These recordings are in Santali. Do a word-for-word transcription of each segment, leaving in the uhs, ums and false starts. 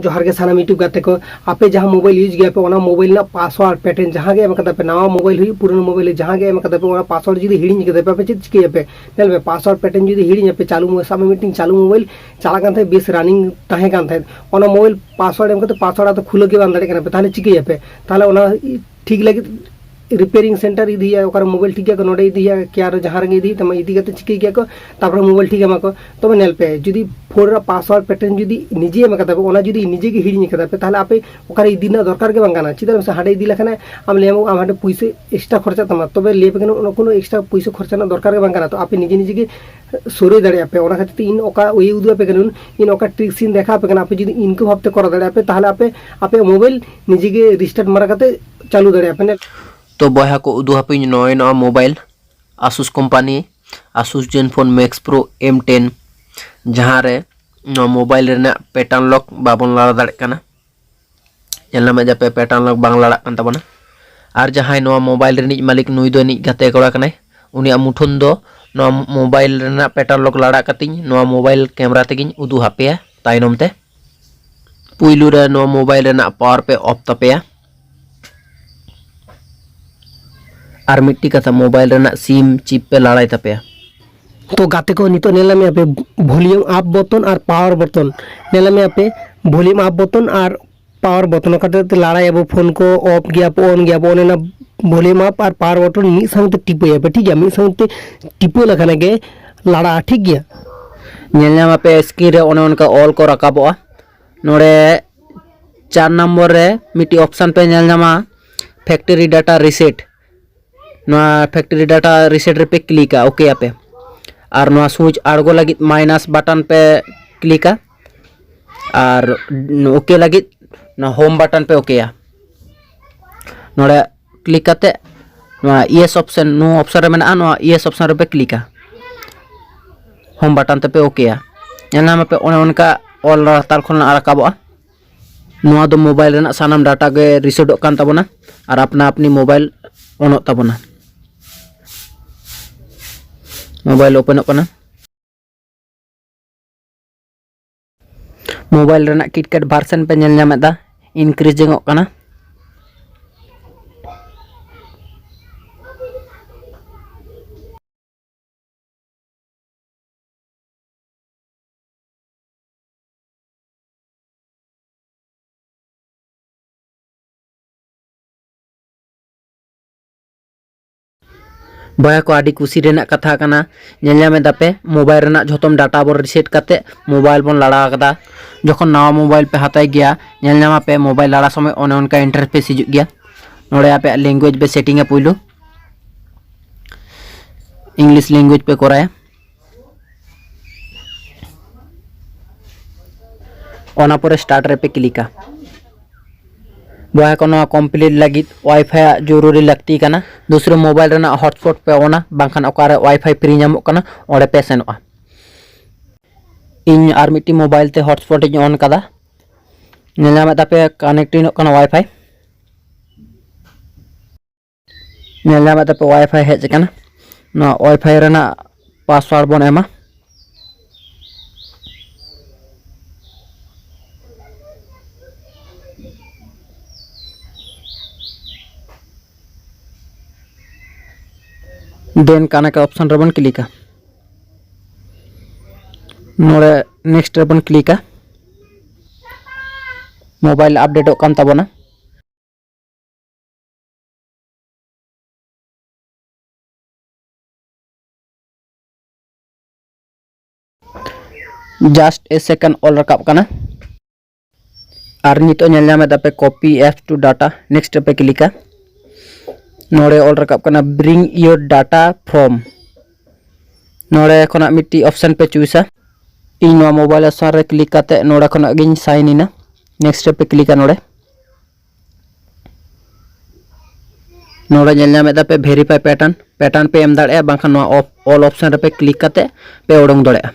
ᱡᱚᱦᱟᱨ ᱜᱮ ᱥᱟᱱᱟᱢ YouTube ᱜᱟᱛᱮ ᱠᱚ, ᱟᱯᱮ ᱡᱟᱦᱟᱸ mobile use ᱜᱮᱭᱟ ᱯᱮ, ᱚᱱᱟ mobile ᱨᱮᱱᱟᱜ password pattern ᱡᱟᱦᱟᱸ ᱜᱮ ᱮᱢ ᱠᱟᱫᱟ ᱯᱮ, ᱱᱟᱣᱟ mobile ᱦᱩᱭᱩᱜ ᱯᱩᱨᱟᱱᱟ mobile ᱦᱩᱭᱩᱜ, ᱡᱟᱦᱟᱸ ᱜᱮ ᱮᱢ ᱠᱟᱫᱟ ᱯᱮ, ᱚᱱᱟ password ᱡᱩᱫᱤ ᱦᱤᱲᱤᱧ ᱠᱟᱫᱟ ᱯᱮ, ᱟᱯᱮ ᱪᱮᱫ ᱪᱤᱠᱟᱹᱭᱟᱯᱮ? ᱧᱮᱞ ᱯᱮ, password pattern ᱡᱩᱫᱤ ᱦᱤᱲᱤᱧ ᱟᱯᱮ, ᱪᱟᱞᱩ mo-, ᱥᱟᱵ ᱢᱮ ᱢᱤᱫᱴᱤᱝ ᱪᱟᱞᱩ mobile ᱪᱟᱞᱟᱜ ᱠᱟᱱ ᱛᱟᱦᱮᱸᱫ, ᱵᱮᱥ running ᱛᱟᱦᱮᱸ ᱠᱟᱱ ᱛᱟᱦᱮᱸᱫ, ᱚᱱᱟ mobile password ᱮᱢ ᱠᱟᱛᱮ password ᱟᱫᱚ ᱠᱷᱩᱞᱟᱹᱣ ᱜᱮ ᱵᱟᱝ ᱫᱟᱲᱮᱭᱟᱜ ᱠᱟᱱᱟ ᱯᱮ, ᱛᱟᱦᱚᱞᱮ ᱪᱤᱠᱟᱹᱭᱟᱯᱮ? ᱛᱟᱦᱚᱞᱮ ᱚᱱᱟ ᱴᱷᱤᱠ ᱞᱟᱹᱜᱤᱫ repairing center ᱤᱫᱤᱭᱟ, ᱚᱠᱟᱨᱮ mobile ᱴᱷᱤᱠ ᱜᱮᱭᱟ ᱠᱚ, ᱱᱚᱰᱮ ᱤᱫᱤᱭᱟ, care ᱡᱟᱦᱟᱸ ᱨᱮᱜᱮ ᱤᱫᱤᱭ ᱛᱟᱢᱟ, ᱤᱫᱤ ᱠᱟᱛᱮ ᱪᱤᱠᱟᱹᱭ ᱜᱮᱭᱟ ᱠᱚ, ᱛᱟᱨᱯᱚᱨᱮ mobile ᱴᱷᱤᱠ ᱮᱢᱟ ᱠᱚ᱾ ᱛᱚᱵᱮ ᱧᱮᱞ ᱯᱮ, ᱡᱩᱫᱤ phone ᱨᱮᱱᱟᱜ password pattern ᱡᱩᱫᱤ ᱱᱤᱡᱮ ᱮᱢ ᱠᱟᱫᱟ ᱯᱮ, ᱚᱱᱟ ᱡᱩᱫᱤ ᱱᱤᱡᱮ ᱜᱮ ᱦᱤᱲᱤᱧ ᱠᱟᱫᱟ ᱯᱮ, ᱛᱟᱦᱚᱞᱮ ᱟᱯᱮ ᱚᱠᱟᱨᱮ ᱤᱫᱤ ᱨᱮᱱᱟᱜ ᱫᱚᱨᱠᱟᱨ ᱜᱮ ᱵᱟᱝ ᱠᱟᱱᱟ᱾ ᱪᱮᱫᱟᱜ ᱥᱮ ᱦᱟᱸᱰᱮ ᱤᱫᱤ ᱞᱮᱠᱷᱟᱱ ᱟᱢ ᱞᱟᱹᱭᱟᱢ, ᱟᱢ ᱦᱟᱸᱰᱮ ᱯᱩᱭᱥᱟᱹ extra ᱠᱷᱚᱨᱪᱟᱜ ᱛᱟᱢᱟ, ᱛᱚᱵᱮ ᱞᱟᱹᱭ ᱟᱯᱮ ᱠᱟᱱᱟ, ᱚᱱᱟ ᱠᱳᱱᱳ extra ᱯᱩᱭᱥᱟᱹ ᱠᱷᱚᱨᱪᱟ ᱨᱮᱱᱟᱜ ᱫᱚᱨᱠᱟᱨ ᱜᱮ ᱵᱟᱝ ᱠᱟᱱᱟ᱾ ᱛᱚ ᱟᱯᱮ ᱱᱤᱡᱮ ᱱᱤᱡᱮ ᱜᱮ ᱥᱩᱨᱟᱹᱭ ᱫᱟᱲᱮᱭᱟᱜᱼᱟ ᱯᱮ᱾ ᱚᱱᱟ ᱠᱷᱟᱹᱛᱤᱨ ᱛᱮ ᱤᱧ ᱚᱠᱟ way ᱩᱫᱩᱜ ᱟᱯᱮ ᱠᱟᱹᱱᱟᱹᱧ, ᱤᱧ ᱚᱠᱟ tricks ᱤᱧ ᱫᱮᱠᱷᱟᱣ ᱟᱯᱮ ᱠᱟᱱᱟ, ᱟᱯᱮ ᱡᱩᱫᱤ ᱤᱱᱠᱟᱹ ᱵᱷᱟᱵᱛᱮ ᱠᱚᱨᱟᱣ ᱫᱟᱲᱮᱭᱟᱜᱼᱟ ᱯᱮ, ᱛᱟᱦᱚᱞᱮ ᱟᱯᱮ ᱟᱯᱮᱭᱟᱜ mobile ᱱᱤᱡᱮ ᱜᱮ restart ᱢᱟᱨᱟ ᱠᱟᱛᱮ ᱪᱟᱹᱞᱩ ᱫᱟᱲᱮᱭᱟᱜᱼᱟ ᱯᱮ᱾ ᱛᱚ ᱵᱚᱭᱦᱟ ᱠᱚ, ᱩᱫᱩᱜ ᱟᱯᱮᱧ ᱱᱚᱜᱼᱚᱭ ᱱᱚᱣᱟ mobile, Asus company, Asus Zenfone Max Pro M ten, ᱡᱟᱦᱟᱸ ᱨᱮ ᱱᱚᱣᱟ mobile ᱨᱮᱱᱟᱜ pattern lock ᱵᱟᱵᱚᱱ ᱞᱟᱲᱟ ᱫᱟᱲᱮᱭᱟᱜ ᱠᱟᱱᱟ᱾ ᱧᱮᱞ ᱧᱟᱢᱮᱫ ᱡᱟᱯᱮ, pattern lock ᱵᱟᱝ ᱞᱟᱲᱟᱜ ᱠᱟᱱ ᱛᱟᱵᱚᱱᱟ᱾ ᱟᱨ ᱡᱟᱦᱟᱸᱭ ᱱᱚᱣᱟ mobile ᱨᱤᱱᱤᱡ ᱢᱟᱹᱞᱤᱠ, ᱱᱩᱭ ᱫᱚ ᱤᱱᱤᱡ ᱜᱟᱛᱮ ᱠᱚᱲᱟ ᱠᱟᱱᱟᱭ, ᱩᱱᱤᱭᱟᱜ ᱢᱩᱴᱷᱟᱹᱱ ᱫᱚ ᱱᱚᱣᱟ mobile ᱨᱮᱱᱟᱜ pattern lock ᱞᱟᱲᱟ ᱠᱟᱛᱮᱧ ᱱᱚᱣᱟ mobile camera ᱛᱮᱜᱮᱧ ᱩᱫᱩᱜ ᱟᱯᱮᱭᱟ ᱛᱟᱭᱱᱚᱢ ᱛᱮ᱾ ᱯᱩᱭᱞᱩ ᱨᱮ ᱱᱚᱣᱟ mobile ᱨᱮᱱᱟᱜ power ᱯᱮ off ᱛᱟᱯᱮᱭᱟ᱾ ᱟᱨ ᱢᱤᱫᱴᱤ ᱠᱟᱛᱷᱟ, mobile ᱨᱮᱱᱟᱜ SIM chip ᱯᱮ ᱞᱟᱲᱟᱭ ᱛᱟᱯᱮᱭᱟ᱾ ᱛᱚ ᱜᱟᱛᱮ ᱠᱚ, ᱱᱤᱛᱚᱜ ᱧᱮᱞ ᱧᱟᱢᱮᱫᱼᱟ ᱯᱮ volume up button ᱟᱨ power button, ᱧᱮᱞ ᱧᱟᱢᱮᱫᱼᱟ ᱯᱮ volume up button ᱟᱨ power button, ᱚᱠᱟᱴᱟᱜ ᱛᱮ ᱞᱟᱲᱟᱭᱟᱵᱚ, phone ᱠᱚ off ᱜᱮᱭᱟ ᱵᱚ, on ᱜᱮᱭᱟ ᱵᱚ, ᱚᱱᱮ ᱚᱱᱟ volume up ᱟᱨ power button ᱢᱤᱫ ᱥᱟᱶᱛᱮ ᱴᱤᱯᱟᱹᱭᱟᱯᱮ, ᱴᱷᱤᱠ ᱜᱮᱭᱟ? ᱢᱤᱫ ᱥᱟᱶᱛᱮ ᱴᱤᱯᱟᱹ ᱞᱮᱠᱷᱟᱱ ᱜᱮ ᱞᱟᱲᱟᱜᱼᱟ, ᱴᱷᱤᱠ ᱜᱮᱭᱟ? ᱧᱮᱞ ᱧᱟᱢᱟᱯᱮ screen ᱨᱮ ᱚᱱᱮ ᱚᱱᱠᱟ ᱚᱞ ᱠᱚ ᱨᱟᱠᱟᱵᱚᱜᱼᱟ᱾ ᱱᱚᱰᱮ ᱪᱟᱨ ᱱᱚᱢᱵᱚᱨ ᱨᱮ ᱢᱤᱫᱴᱤᱡ option ᱯᱮ ᱧᱮᱞ ᱧᱟᱢᱟ, factory data reset᱾ ᱱᱚᱣᱟ factory data reset ᱨᱮᱯᱮ ᱠᱞᱤᱠᱟ, OK ᱟᱯᱮ᱾ ᱟᱨ ᱱᱚᱣᱟ switch ᱟᱬᱜᱚ ᱞᱟᱹᱜᱤᱫ minus button ᱯᱮ ᱠᱞᱤᱠᱟ, ᱟᱨ OK ᱞᱟᱹᱜᱤᱫ ᱱᱚᱣᱟ home button ᱯᱮ ᱳᱠᱮᱭᱟ᱾ ᱱᱚᱰᱮ ᱠᱞᱤᱠ ᱠᱟᱛᱮ ᱱᱚᱣᱟ yes option, no option ᱨᱮ ᱢᱮᱱᱟᱜᱼᱟ, ᱱᱚᱣᱟ yes option ᱨᱮᱯᱮ ᱠᱞᱤᱠᱟ, home button ᱛᱮᱯᱮ ᱳᱠᱮᱭᱟ᱾ ᱧᱮᱞ ᱧᱟᱢᱟᱯᱮ ᱚᱱᱮ ᱚᱱᱠᱟ ᱚᱞ ᱞᱟᱛᱟᱨ ᱠᱷᱚᱱ ᱨᱟᱠᱟᱵᱚᱜᱼᱟ᱾ ᱱᱚᱣᱟ ᱫᱚ mobile ᱨᱮᱱᱟᱜ ᱥᱟᱱᱟᱢ data ᱜᱮ resetᱚᱜ ᱠᱟᱱ ᱛᱟᱵᱚᱱᱟ ᱟᱨ ᱟᱯᱱᱟ ᱟᱯᱱᱤ mobile onᱚᱜ ᱛᱟᱵᱚᱱᱟ᱾ Mobile openᱚᱜ ᱠᱟᱱᱟ᱾ ᱢᱳᱵᱟᱭᱤᱞ ᱨᱮᱱᱟᱜ ᱠᱤᱴᱠᱟᱴ ᱵᱷᱟᱨᱥᱮᱱ ᱯᱮ ᱧᱮᱞ ᱧᱟᱢᱮᱫᱟ, ᱤᱱᱠᱨᱤᱡᱤᱝ ᱚᱜ ᱠᱟᱱᱟ᱾ ᱵᱚᱭᱦᱟ ᱠᱚ, ᱟᱹᱰᱤ ᱠᱩᱥᱤ ᱨᱮᱱᱟᱜ ᱠᱟᱛᱷᱟ ᱠᱟᱱᱟ᱾ ᱧᱮᱞ ᱧᱟᱢᱮᱫᱟ ᱯᱮ, ᱢᱳᱵᱟᱭᱤᱞ ᱨᱮᱱᱟᱜ ᱡᱷᱚᱛᱚᱢ ᱰᱟᱴᱟ ᱵᱚᱱ ᱨᱤᱥᱮᱴ ᱠᱟᱛᱮ ᱢᱳᱵᱟᱭᱤᱞ ᱵᱚᱱ ᱞᱟᱲᱟ ᱟᱠᱟᱫᱟ᱾ ᱡᱚᱠᱷᱚᱱ ᱱᱟᱣᱟ ᱢᱳᱵᱟᱭᱤᱞ ᱯᱮ ᱦᱟᱛᱟᱣ ᱜᱮᱭᱟ, ᱧᱮᱞ ᱧᱟᱢᱟ ᱯᱮ ᱢᱳᱵᱟᱭᱤᱞ ᱞᱟᱲᱟ ᱥᱚᱢᱚᱭ ᱚᱱᱮ ᱚᱱᱠᱟ ᱤᱱᱴᱟᱨᱯᱷᱮᱥ ᱦᱤᱡᱩᱜ ᱜᱮᱭᱟ᱾ ᱱᱚᱰᱮ ᱟᱯᱮᱭᱟᱜ ᱞᱮᱝᱜᱩᱭᱮᱡᱽ ᱯᱮ ᱥᱮᱴᱤᱝᱟ, ᱯᱩᱭᱞᱩ ᱤᱝᱞᱤᱥ ᱞᱮᱝᱜᱩᱭᱮᱡᱽ ᱯᱮ ᱠᱚᱨᱟᱭᱟ᱾ ᱚᱱᱟ ᱯᱚᱨᱮ ᱥᱴᱟᱨᱴ ᱨᱮᱯᱮ ᱠᱞᱤᱠᱟ᱾ ᱵᱚᱭᱦᱟ ᱠᱚ, ᱱᱚᱣᱟ ᱠᱚᱢᱯᱞᱤᱴ ᱞᱟᱹᱜᱤᱫ ᱣᱟᱭᱯᱷᱟᱭ ᱟᱜ ᱡᱚᱨᱩᱨᱤ ᱞᱟᱹᱠᱛᱤ ᱠᱟᱱᱟ᱾ ᱫᱩᱥᱨᱟᱹ ᱢᱳᱵᱟᱭᱤᱞ ᱨᱮᱱᱟᱜ ᱦᱚᱴᱥᱯᱚᱴ ᱯᱮ ᱚᱱᱟ, ᱵᱟᱝᱠᱷᱟᱱ ᱚᱠᱟᱨᱮ ᱣᱟᱭᱯᱷᱟᱭ ᱯᱷᱨᱤ ᱧᱟᱢᱚᱜ ᱠᱟᱱᱟ ᱚᱸᱰᱮ ᱯᱮ ᱥᱮᱱᱚᱜᱼᱟ᱾ ᱤᱧ ᱟᱨ ᱢᱤᱫᱴᱤᱡ ᱢᱳᱵᱟᱭᱤᱞ ᱛᱮ ᱦᱚᱴᱥᱯᱚᱴ ᱤᱧ ᱚᱱ ᱠᱟᱫᱟ᱾ ᱧᱮᱞ ᱧᱟᱢᱮᱫ ᱛᱟᱯᱮ ᱠᱟᱱᱮᱠᱴᱤᱝ ᱚᱜ ᱠᱟᱱᱟ ᱣᱟᱭᱯᱷᱟᱭ᱾ ᱧᱮᱞ ᱧᱟᱢᱮᱫ ᱛᱟᱯᱮ ᱣᱟᱭᱯᱷᱟᱭ ᱦᱮᱡ ᱟᱠᱟᱱᱟ᱾ ᱱᱚᱣᱟ ᱣᱟᱭᱯᱷᱟᱭ ᱨᱮᱱᱟᱜ ᱯᱟᱥᱣᱟᱨᱰ ᱵᱚᱱ ᱮᱢᱟ᱾ ᱫᱮᱱ ᱠᱟᱱᱮᱠᱴ ᱚᱯᱥᱚᱱ ᱨᱮᱵᱚᱱ ᱠᱞᱤᱠᱟ᱾ ᱱᱚᱰᱮ ᱱᱮᱠᱥᱴ ᱨᱮᱵᱚᱱ ᱠᱞᱤᱠᱟ᱾ ᱢᱳᱵᱟᱭᱤᱞ ᱟᱯᱰᱮᱴᱚᱜ ᱠᱟᱱ ᱛᱟᱵᱚᱱᱟ᱾ ᱡᱟᱥᱴ ᱮ ᱥᱮᱠᱮᱱᱰ ᱚᱞ ᱨᱟᱠᱟᱵ ᱠᱟᱱᱟ᱾ ᱟᱨ ᱱᱤᱛᱚᱜ ᱧᱮᱞ ᱧᱟᱢᱮᱫ ᱟᱯᱮ copy apps to data, next ᱨᱮᱯᱮ ᱠᱞᱤᱠᱟ᱾ ᱱᱚᱰᱮ ᱚᱞ ᱨᱟᱠᱟᱵ ᱠᱟᱱᱟ bring your data from᱾ ᱱᱚᱰᱮ ᱠᱷᱚᱱᱟᱜ ᱢᱤᱫᱴᱤᱡ ᱚᱯᱥᱮᱱ ᱯᱮ ᱪᱩᱭᱥᱟ᱾ ᱤᱧ ᱱᱚᱣᱟ ᱢᱳᱵᱟᱭᱤᱞ ᱚᱯᱥᱮᱱ ᱨᱮ ᱠᱞᱤᱠ ᱠᱟᱛᱮ ᱱᱚᱰᱮ ᱠᱷᱚᱱᱟᱜ ᱜᱤᱧ ᱥᱟᱭᱤᱱ ᱤᱱᱟ᱾ ᱱᱮᱠᱥᱴ ᱨᱮᱯᱮ ᱠᱞᱤᱠᱟ᱾ ᱱᱚᱰᱮ ᱱᱚᱰᱮ ᱧᱮᱞ ᱧᱟᱢᱮᱫ ᱟᱯᱮ ᱵᱷᱮᱨᱤᱯᱷᱟᱭ ᱯᱮᱴᱟᱨᱱ, ᱯᱮᱴᱟᱨᱱ ᱯᱮ ᱮᱢ ᱫᱟᱲᱮᱭᱟᱜᱼᱟ, ᱵᱟᱝᱠᱷᱟᱱ ᱱᱚᱣᱟ ᱚᱞ ᱚᱯᱥᱮᱱ ᱨᱮᱯᱮ ᱠᱞᱤᱠ ᱠᱟᱛᱮ ᱯᱮ ᱩᱰᱩᱝ ᱫᱟᱲᱮᱭᱟᱜᱼᱟ᱾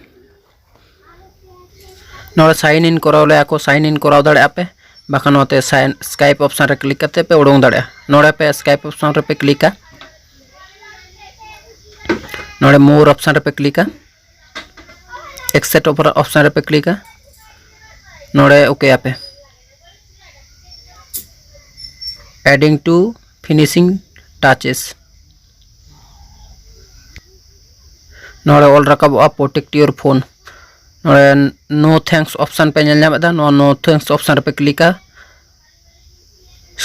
ᱱᱚᱰᱮ ᱥᱟᱭᱤᱱ ᱤᱱ ᱠᱚᱨᱟᱣ ᱞᱮᱭᱟ ᱠᱚ, ᱥᱟᱭᱤᱱ ᱤᱱ ᱠᱚᱨᱟᱣ ᱫᱟᱲᱮᱭᱟᱜᱼᱟ ᱯᱮ, ᱵᱟᱠᱷᱟᱱ ᱱᱚᱛᱮ ᱥᱟᱭᱤᱱ ᱥᱠᱟᱭᱤᱯ ᱚᱯᱥᱮᱱ ᱨᱮ ᱠᱞᱤᱠ ᱠᱟᱛᱮ ᱯᱮ ᱩᱰᱩᱝ ᱫᱟᱲᱮᱭᱟᱜᱼᱟ᱾ ᱱᱚᱰᱮ ᱯᱮ ᱥᱠᱟᱭᱤᱯ ᱚᱯᱥᱮᱱ ᱨᱮᱯᱮ ᱠᱞᱤᱠᱟ᱾ ᱱᱚᱰᱮ ᱢᱳᱨ ᱚᱯᱥᱮᱱ ᱨᱮᱯᱮ ᱠᱞᱤᱠᱟ᱾ ᱮᱠᱥᱮᱯᱴ ᱚᱯᱥᱮᱱ ᱨᱮᱯᱮ ᱠᱞᱤᱠᱟ᱾ ᱱᱚᱰᱮ OK ᱟᱯᱮ᱾ Adding to finishing touches᱾ ᱱᱚᱰᱮ ᱚᱞ ᱨᱟᱠᱟᱵᱚᱜᱼᱟ protect your phone᱾ ᱱᱚᱰᱮ no thanks option ᱯᱮ ᱧᱮᱞ ᱧᱟᱢᱮᱫᱟ, ᱱᱚᱣᱟ no thanks option ᱨᱮᱯᱮ ᱠᱞᱤᱠᱟ᱾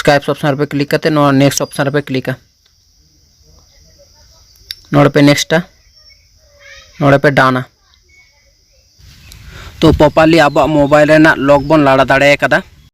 Skype option ᱨᱮᱯᱮ ᱠᱞᱤᱠ ᱠᱟᱛᱮ ᱱᱚᱣᱟ next option ᱨᱮᱯᱮ ᱠᱞᱤᱠᱟ᱾ ᱱᱚᱰᱮ ᱯᱮ ᱱᱮᱠᱥᱴᱟ, ᱱᱚᱰᱮ ᱯᱮ ᱰᱟᱱᱟ᱾ ᱛᱚ ᱯᱨᱚᱯᱟᱨᱞᱤ ᱟᱵᱚᱣᱟᱜ ᱢᱳᱵᱟᱭᱤᱞ ᱨᱮᱱᱟᱜ ᱞᱚᱠ ᱵᱚᱱ ᱞᱟᱲᱟ ᱫᱟᱲᱮ ᱟᱠᱟᱫᱟ᱾